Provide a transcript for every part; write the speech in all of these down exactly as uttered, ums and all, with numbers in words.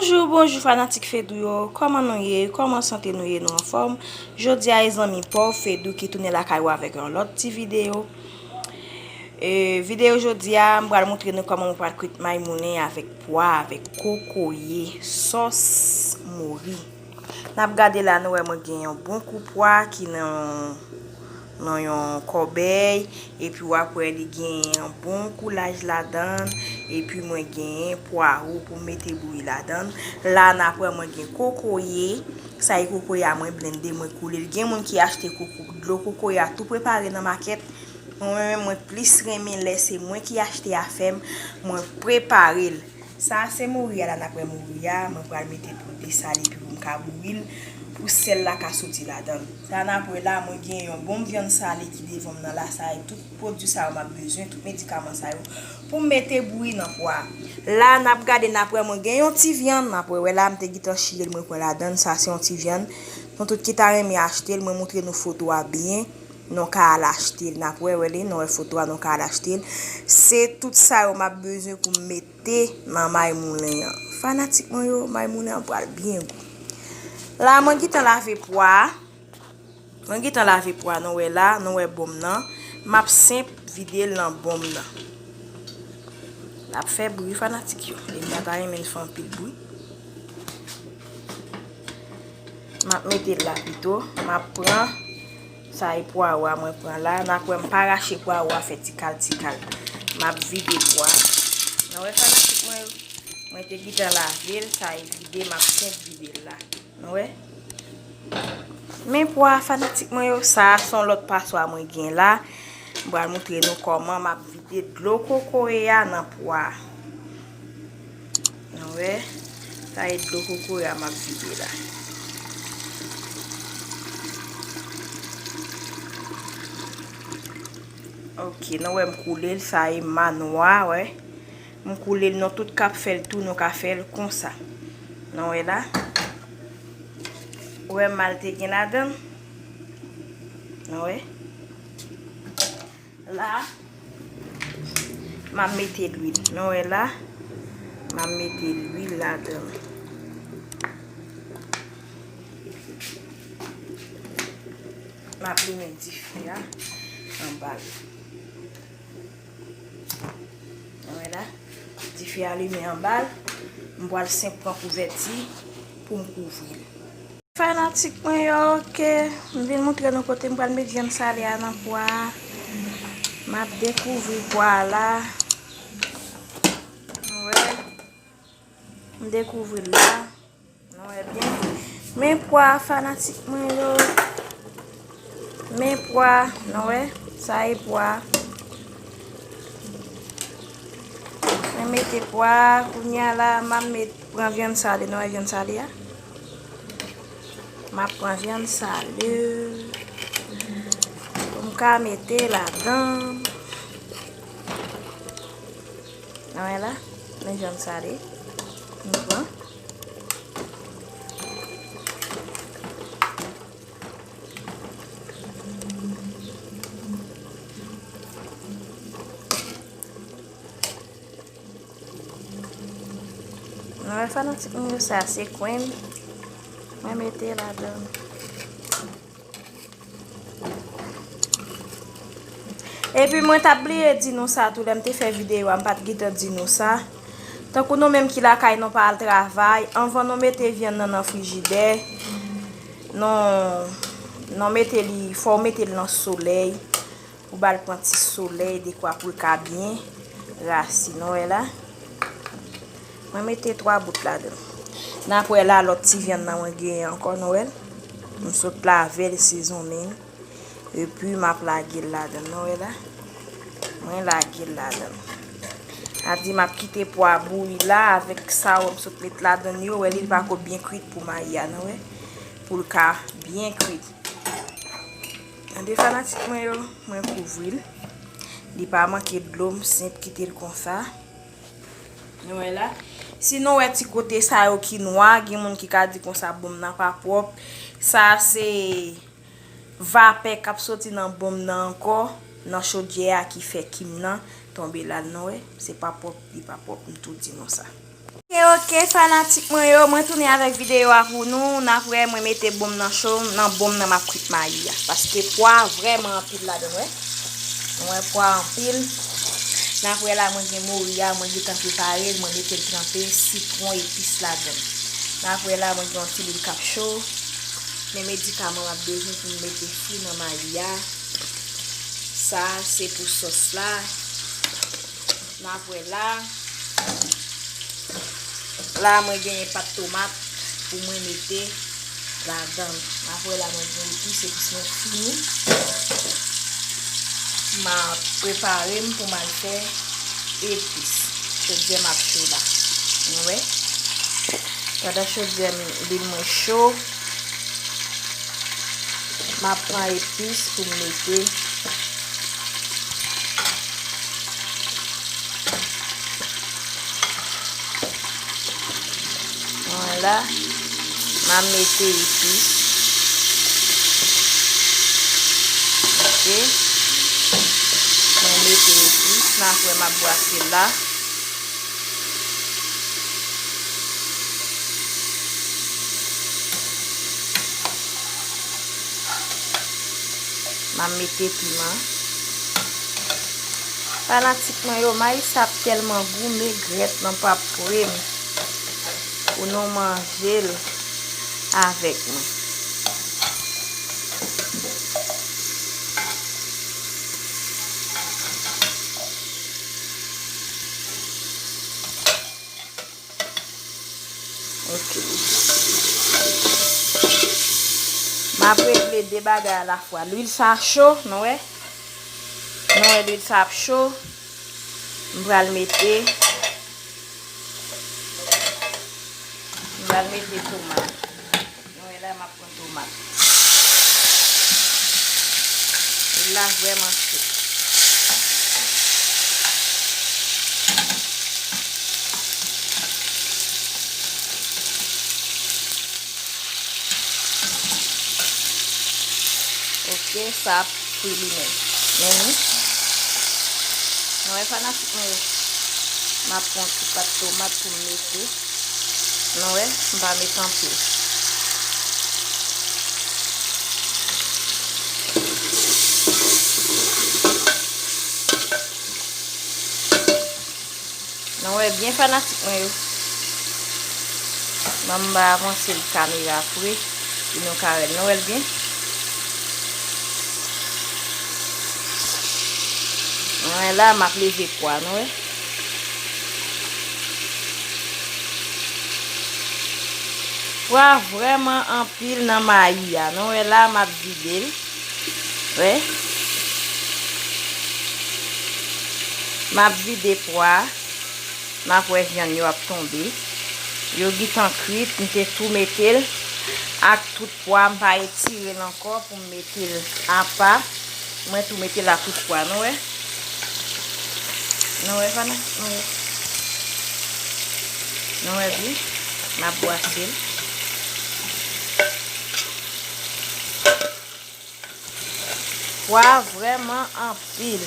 Bonjou, bonjou fanatik Fedou yo, kòman nou ye? Kòman sante nou ye? Nou anfòm? Jodi a e zanmi pa w Fedou ki tounen lakay ou avèk yon lòt ti videyo. E videyo jodi a, m pral montre nou kòman mwen pral kwit maymoulen avèk pwa, avèk kokoye, sòs mori. N ap gade la, nou wè mwen gen yon bon kou pwa ki nan, nan yon kòbèy, epi w ap wè li gen yon bon kou laj ladan l, epi mwen gen pwawo pou m mete bouyi ladan l. La, n ap wè mwen gen kokoye, sa e kokoye a mwen blende, mwen koule l. Gen moun ki achte koko, dlo kokoye a tou prepare nan makèt. Mwen menm, mwen plis renmen lè se mwen ki achte afè m, mwen prepare l. Sa a se mori a la, n ap wè mori a, mwen pral mete tou desal epi pou m ka bouyi l, pou sèl la ka soti ladan l. Sa n ap wè la, mwen gen yon bon vyann sale ki devan m nan la, sa e tout pwodui sa yo m ap bezwen, tout medikaman sa yo, pou m mete bouyi nan pwa. La, n ap gade, n ap wè mwen gen yon ti vyann, n ap wè, wè la, m te gentan chire l, mwen pran ladan l, sa se yon ti vyann. Nou tout ki ta renmen achte l, mwen montre nou foto a byen. Nou ka al achte l. N ap wè, wè li, nou wè foto a, nou ka al achte l. Se tout sa yo m ap bezwen pou m mete nan maymoulen an. Fanatik mwen yo, maymoulen an pral byen gou. La, mwen gentan lave pwa a. Mwen gentan lave pwa a, nou wè la, nou wè bonm nan. M ap senp vide l nan bonm nan. L ap fè bri, fanatik yo. E m pa ta renmen l fè anpil bri. M ap mete l la pito. M ap pran, sa e pwawo a mwen pran la. N ap wè m pa rache pwawo a fè ti kal, ti kal. M ap vide pwa. Nou wè fanatik mwen yo? Mwen te gentan lave l, sa e vide, m ap fenk vide l la. Nou wè? Men pwa fanatik mwen yo, sa a se yon lòt paswa mwen gen la. M pral montre nou kòman m ap vide dlo kokoye a nan pwa. Nou wè, sa e dlo kokoye a m ap vide la. Ok, nou wè m koule l, sa e manwa, wè. M koule l, nou tout k ap fè l tou, nou ka fè l konsa. Nou wè la. Ou wè mal te gen ladan l. Nou wè. La, m ap mete lwil. Nou wè la, m ap mete lwil ladan l. M ap limen dife a anba l. Nou wè la, dife a limen anba l. M pral senp pran kouvèti pou m kouvri l. Fanatik mwen yo, ok. M vin montre nou kote m pral met vyann sale a nan pwa a. M ap dekouvri pwa a la. Wè. M dekouvri l la. Nou wè byen. Men pwa a, fanatik mwen yo. Men pwa, nou wè. Sa e pwa. Mwen mete pwa a, kounye a la, m ap met, pran vyann sale, nou wè vyann sale a? M ap pran vyann sale pou m ka mete ladan. Nou wè la, men vyann sale. M pran. Nou wè fanatik mwen yo, sa se kwen mwen mete ladan. Epi mwen t ap bliye di nou sa tou, lè m te fè videyo a, m pa t gentan di nou sa. Tankou nou menm ki lakay nou pa al travay, anvan nou mete vyann nan nan frijidè, nou, nou mete li, fò w mete l nan solèy. Pou ba l pran ti solèy dekwa pou l ka byen rasi. Nou wè la. Mwen mete twa bout ladan l. N ap wè la lòt ti vyann nan mwen genyen ankò, nou wè l. M sot lave l, sezonnen l. Epi m ap lage l ladan l, nou wè la. Mwen lage l ladan l. A di m ap kite pwa bouyi la avèk sa yo m sot met ladan l yo. Wè li, li pako byen kwit pou mayi a, nou wè. Pou l ka byen kwit. Tande fanatik mwen yo, mwen kouvri l. Li pa manke dlo, m senp kite l konsa. Nou wè la. Si nou wè ti kote sa yo ki nwa, gen moun ki ka di konsa bonm nan pa pwòp. Sa se vapè k ap soti nan bonm nan ankò, nan chodyè a ki fè kim nan tonbe la, nou wè. Se pa pwòp, li pa pwòp, m tou di nou sa. Ok, ok, fanatik mwen yo, mwen tounen avèk videyo a pou nou. N ap wè, mwen mete bonm nan cho, nan bonm nan m ap kwit mayi a. Paske pwa vrèman anpil ladan l, wè. Nou wè pwa anpil. N ap wè la, mwen gen mori a, mwen gentan prepare l, mwen mete l tranpe, sitwon, epis ladan l. N ap wè la, mwen gen yon ti lwil k ap cho. Men medikaman m ap bezwen pou m mete fri nan mayi a. Sa, se pou sòs la. N ap wè la. La, mwen genyen pat tomat pou mwen mete ladan l. N ap wè la, mwen gen epis, epis mwen fini. M ap prepare m pou m al fè epis. Chodyè m ap cho la. Nou wè? Pandan chodyè m, lwil mwen cho, m ap pran epis pou m mete. Mwen la, m ap mete epis. Ok. Mwen mete epis, n ap wè m ap brase la. M ap mete piman. Fanatik mwen yo, mayi sa ap tèlman gou, megrèt nan p ap pre m pou nou manje l avèk mwen. Ok. M ap regle de bagay alafwa. Lwil sa cho, nou wè? Nou wè lwil sa ap cho. M pral mete, m pral mete tomat. Nou wè la, m ap pran tomat. Lwil la vrèman cho. Ok, sa ap fri li menm. Men nou, nou wè fanatik mwen yo. M ap pran ti pat tomat pou m mete. Nou wè, m pa met anpil. Nou wè byen fanatik mwen yo. Ban m ba avanse l kamera pre pou nou ka wè l. Nou wè l byen? Nou wè la, m ap leve pwa, nou wè. Pwa vrèman anpil nan mayi a. Nou wè la, m ap vide l. Wè. M ap vide pwa. N ap wè vyann yo ap tonbe. Yo gentan kwit, m te tou mete l ak tout pwa, m pa etire l ankò pou m mete l apa. Mwen tou mete l ak tout pwa, nou wè? Nou wè, fanatik, nou wè? Nou wè byen? M ap brase l. Pwa vrèman anpil.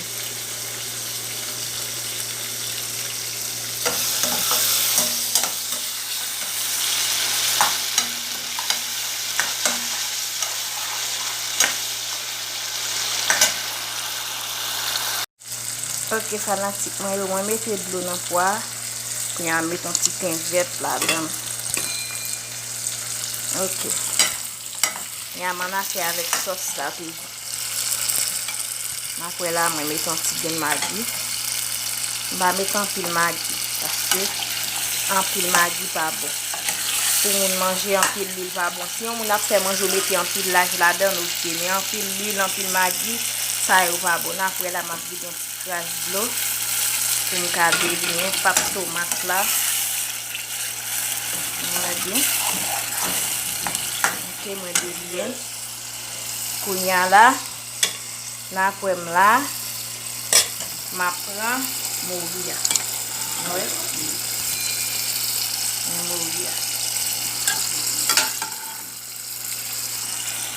Ok, fanatik mwen yo, mwen mete dlo nan pwa. Kounye a, m met yon ti ten vèt ladan l. Ok. Kounye a, m ann afè avèk sòs la toujou. N ap wè la, mwen met yon ti grenn magi. M pa met anpil magi, paske anpil magi pa bon. Pou moun manje anpil lwil pa bon. Si yon moun ap fè manje ou mete anpil laj ladan l, ok. Men anpil lwil, anpil magi, sa yo pa bon. N ap wè la, m ap vide yon ti kras dlo pou m ka delyen pat tomat la. Nou wè byen. Ok, mwen delyen. Kounye a la, n ap wè m la, m ap pran mori a. Nou wè? Men mori a.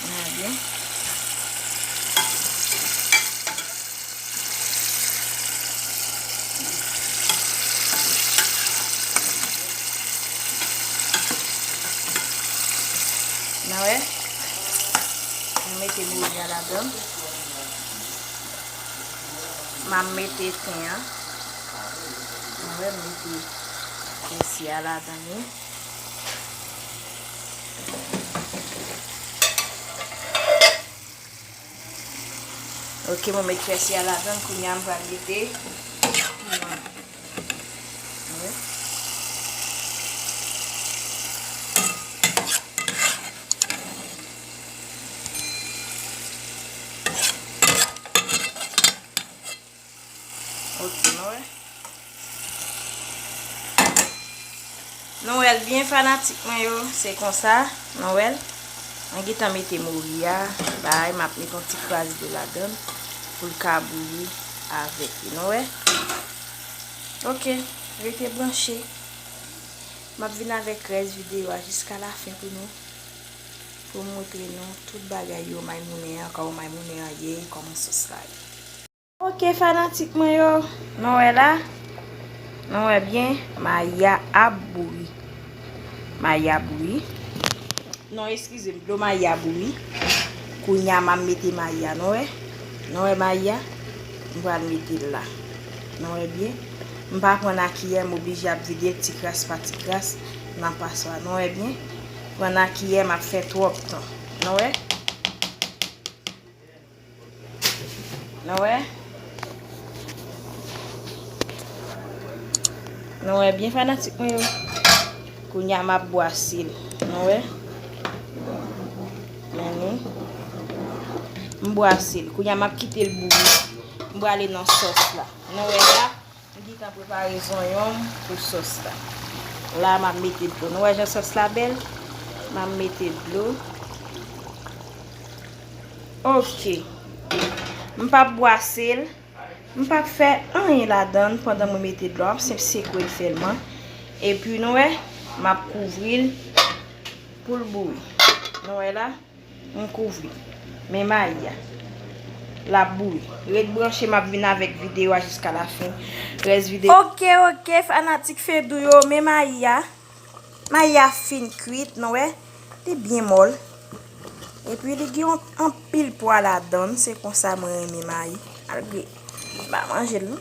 Nou wè byen. Wè, mwen mete mori a ladan. M ap mete ten an. Mwen mete pèsi a ladan li. Ok, mwen met pèsi a ladan, kounye a m pral mete piman. Wè. Ok, nou wè. Nou wè l byen, fanatik mwen yo, se konsa, nou wè l. Mwen gentan mete mori a, bay, m ap met yon ti kras dlo ladan l pou l ka bouyi avèk li, nou wè. Ok, rete branche. M ap vin avèk rès videyo a jiska lafen pou nou, pou m montre nou tout bagay yo, may moulen an, kòman may moulen an ye, kòman sòs la ye. Ok, fanatik mwen yo, nou wè la, nou wè byen, mayi a ap bouyi. Mayi a bouyi. Non, eskize m, dlo mayi a bouyi. Kounye a m ap mete mayi a, nou wè. Nou wè mayi a? M pral mete l la. Nou wè byen? M pa pran nan kiyè, m oblije ap vide l ti kras pa ti kras nan paswa. Nou wè byen? Pran nan kiyè, m ap fè twòp tan. Nou wè? Nou wè? Nou wè byen, fanatik mwen yo? Kounye a m ap bwase l. Nou wè? Men nou. M bwase l. Kounye a m ap kite l bouyi. M prale nan sòs la. Nou wè la? M gentan prepare zonyon m pou sòs la. La, m ap mete dlo. Nou wè jan sòs la bèl? M ap mete dlo. Ok. M p ap bwase l. M p ap fè anyen ladan l pandan mwen mete dlo a. M ap senp sekwe l sèlman. Epi, nou wè, m ap kouvri l pou l bouyi. Nou wè la? M kouvri. Men mayi a. L ap bouyi. Ret branche, m ap vin avèk videyo a jiska lafen. Rès videyo. Ok, ok, fanatik Fedou yo, men mayi a. Mayi a fin kwit, nou wè. Li byen mòl. Epi li gen yon, anpil pwa ladan l, se konsa mwen renmen mayi. Malgre m pa manje l, non.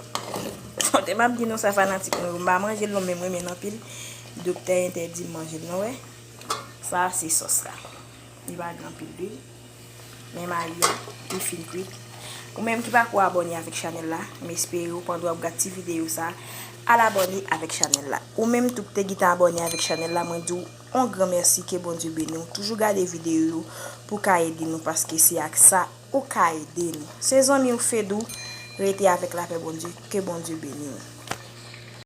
Kote m ap di nou sa, fanatik mwen yo, m pa manje l, non, men m renmen l anpil. Doktè entèdi m manje l, nou wè. Sa a se sòs la. Li pa gen anpil lwil. Men mayi a, li fin kwit. Ou menm ki pako abòne avèk chanèl la, m espere w pandan w ap gad ti videyo sa, al abòne avèk chanèl la. Ou menm tou ki te gentan abòne avèk chanèl la, mwen di w yon gran mèsi, ke Bondye beni w. Toujou gade videyo yo pou ka ede nou, paske se ak sa ou ka ede nou. Se zanmi w Fedou, rete avèk lapè Bondye, ke Bondye beni w.